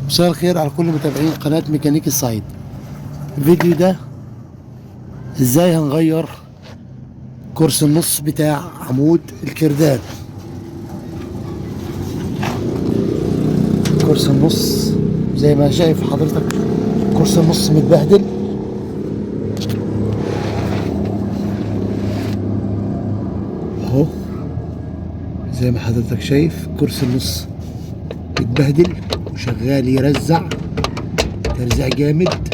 مساء الخير على كل متابعين قناة ميكانيك الصعيد. الفيديو ده ازاي هنغير كرسي النص بتاع عمود الكردان. كرسي النص زي ما شايف حضرتك، كرسي النص متبهدل. اهو زي ما حضرتك شايف كرسي النص متبهدل وشغال يرزع ترزيع جامد.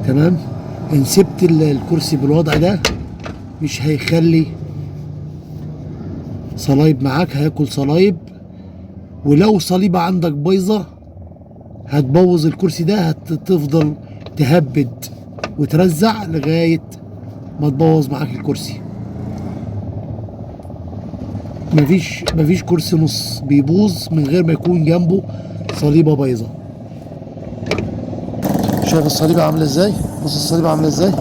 تمام. ان سبت الكرسي بالوضع ده مش هيخلي صلايب معاك، هياكل صلايب، ولو صليبة عندك بايظة هتبوظ الكرسي ده، هتفضل تهبد وترزع لغاية ما تبوظ معاك الكرسي. مفيش كرسي نص بيبوظ من غير ما يكون جنبه صليبة بايظة. شايف الصليبة عاملة ازاي؟ بص الصليبة عاملة ازاي.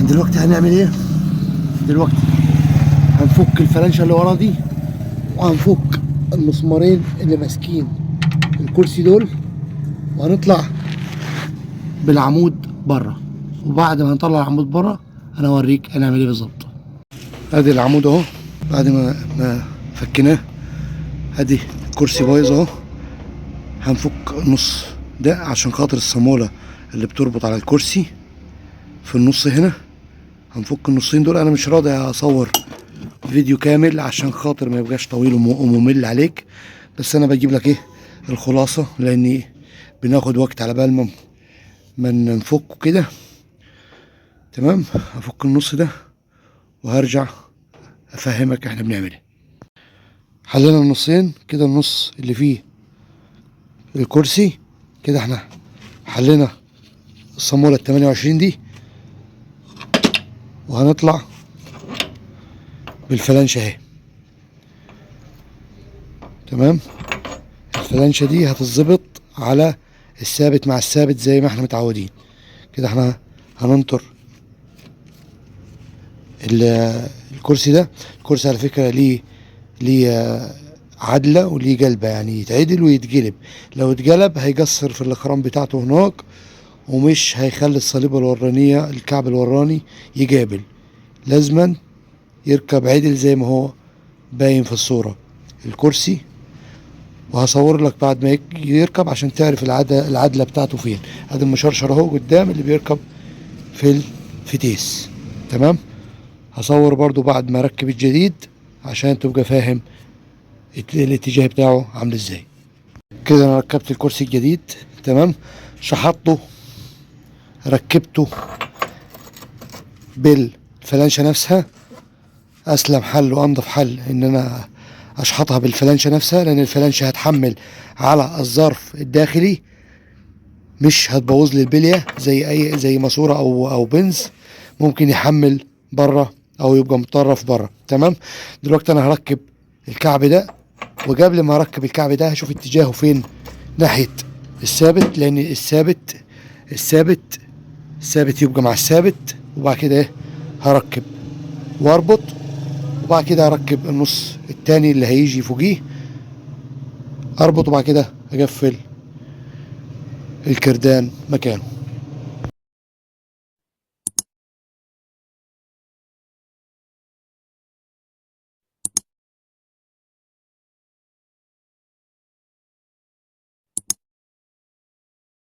دلوقتي هنعمل ايه؟ دلوقتي هنفك الفلانشة اللي ورا دي، وهنفك المسمارين اللي ماسكين الكرسي دول، وهنطلع بالعمود بره. وبعد ما هنطلع العمود بره انا اوريك هنعمل ايه بالظبط. ادي العمود اهو بعد ما فكناه، ادي الكرسي بايظ اهو. هنفك النص ده عشان خاطر الصامولة اللي بتربط على الكرسي في النص هنا. هنفك النصين دول. انا مش راضي اصور فيديو كامل عشان خاطر ما يبقاش طويل وممل عليك، بس انا بجيب لك ايه الخلاصة، لان بناخد وقت على بال ما نفكه كده. تمام. هفك النص ده وهرجع افهمك احنا بنعمل ايه. حلينا النصين كده، النص اللي فيه الكرسي كده احنا حلينا الصامولة 28 دي، وهنطلع بالفلانشة اهي. تمام. الفلانشة دي هتتظبط على الثابت مع الثابت زي ما احنا متعودين كده. احنا هننطر الكرسي ده. الكرسي على فكرة ليه عدلة وليه جلبة، يعني يتعدل ويتجلب. لو اتجلب هيقصر في الاخرام بتاعته هناك، ومش هيخلي الصليبة الورانية الكعب الوراني يجابل. لازما يركب عدل زي ما هو باين في الصورة الكرسي. وهصور لك بعد ما يركب عشان تعرف العدلة بتاعته فين. ادي المشرشر اهو قدام اللي بيركب في الفتيس. تمام. هصور برضو بعد ما اركب الجديد عشان تبقى فاهم الاتجاه بتاعه عامل ازاي. كده انا ركبت الكرسي الجديد. تمام. شحطته، ركبته بالفلانشة نفسها. اسلم حل وانضف حل ان انا اشحطها بالفلانشة نفسها، لان الفلانشة هتحمل على الظرف الداخلي، مش هتبوظ لي البلية زي ماسورة او بنز ممكن يحمل بره او يبقى متطرف بره. تمام. دلوقتي انا هركب الكعب ده، وقبل ما اركب الكعب ده هشوف اتجاهه فين ناحية الثابت، لان الثابت يبقى مع الثابت. وبعد كده ايه هركب واربط، وبعد كده هركب النص التاني اللي هيجي فوقيه اربط، وبعد كده اقفل الكردان مكانه.